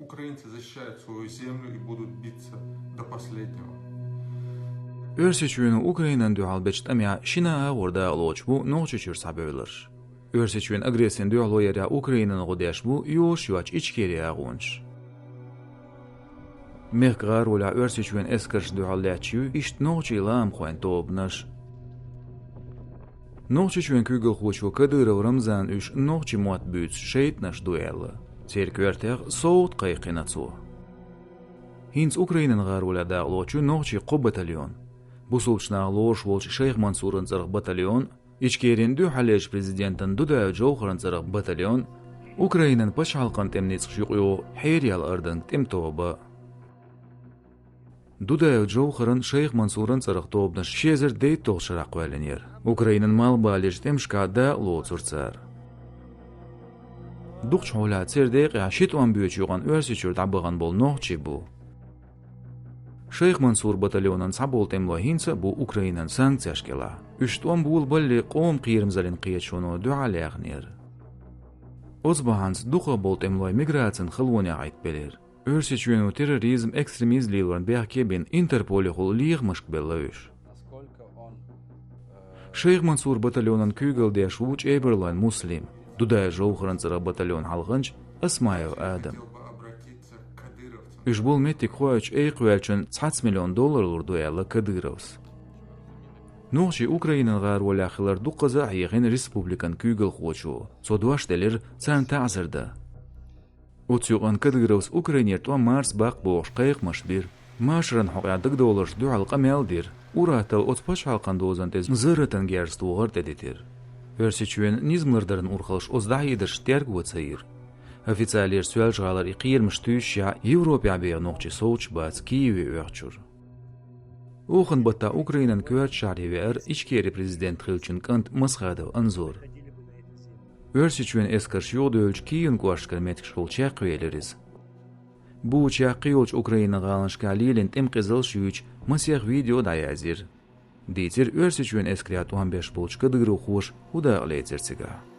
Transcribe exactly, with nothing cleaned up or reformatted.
Украинцы защищают свою землю и будут биться до последнего. Оьрсийчоьно Украинана дуьхьал бечу тӀамехь шина агӀор дакъалоцуш бу Нохчийчуьра схьабевлларш. Оьрсийчоьнан агрессина дуьхьало ярехь Украинана гӀо деш бу йолуш йоцчу Ичкерин агӀонаш. Мехкан гӀаролехь Оьрсийчоьнан эскаршна дуьхьал лаьтташ ю иштта нохчийн лаамхойн тобанаш. Нохчийчоьнан куьйгалхочо Кадыров Рамзана уьш нохчийн мотт буьйцу шайтӀанаш ду аьлла, церан коьртех совгӀат кхайкхина цо. ХӀинца Украинан гӀаролехь дакъалоцуш ю нохчийн кхо батальон. Бусулбачу наха лоруш волчу Шайх Мансуран цӀарах батальон, Ичкерин дуьххьарлечу президентан Дудаев Джовхаран цӀарах батальон, Украинан пачхьалкхан тӀеман ницкъаш юкъайогӀу хьераяьлла арданга тӀеман тоба. Дудаев Джовхаран, Шайх Мансуран цӀарах тобанаш ши эзар дейтталгӀачу шарахь кхоьллинера. Украинан малхбалерчу тӀемашкахь дакъалоцура цара. Дукхачу хьолехь церан декъехь ши тӀом боьдучу юкъана Оьрсийчуьра дӀабахана болу нохчий бу. Шайх Мансур батальонан цхьаболу тӀемалой хӀинца а бу Украинан санкцеш кӀелахь. Уьш тӀом болабаллалц къоман кхерамзаллин кхеташоно дуьхьал яьхнера. Оцу бахьанца дукхахболу тӀемалой миграцин халонех Ӏиттабелира. Оьрсийчоьно терроризм, экстремизм лелорна бехке а бина, Интерполехула лехамашка белла уьш. Шайх Мансур батальонан куьйгалла деш ву ЧӀебарлойн Муслим, Дудаев Джовхаран цӀарах батальон хьалханча Осмаев Адам. Уьш болу меттиг хоуьйтуш айкхваьллачун цхьацца миллион доллар лур ду аьлла Кадыровс. Нохчий Украинан гӀаролехь хилар дуккхаза а хьехийна республикан куьйгалхочо. Цо дош делира царна таӀзар дан. Оцу юкъана Кадыровс Украинера тӀом марсабаккха бохуш кхайкхамаш бира. Машаран хьокъехь дагадовларшна дуьхьал къамел а дира. Ур-атталла оцу пачхьалкхан дозанна тӀе зарратан герз тохар а тӀедитира. Оьрсийчоьнан низам лардаран урхаллаш оцу дӀахьедаршна терго ца йира. Официалера Соьлжа-ГӀалара и кхерамаш туьйсушехь, Европехь беха нохчий совцуш бац Киеве оьхучуьра. Оханан баттахь Украинан коьртачу шахьаре веара Ичкерин президент хиллачун кӀант Масхадов Анзор. Оьрсийчоьнан эскарш юхадевлча Киевн кӀоштара меттигашкахула чекхвелира иза. Бучехь, кхийолчу Украинан гӀаланашкахь лелийна тӀеман къизаллаш юьйцуш масех видео дӀаязйира. Дийцира Оьрсийчоьнан эскарехь тӀом беш болчу кадыровхоша хӀун дакъа лецира цигахь.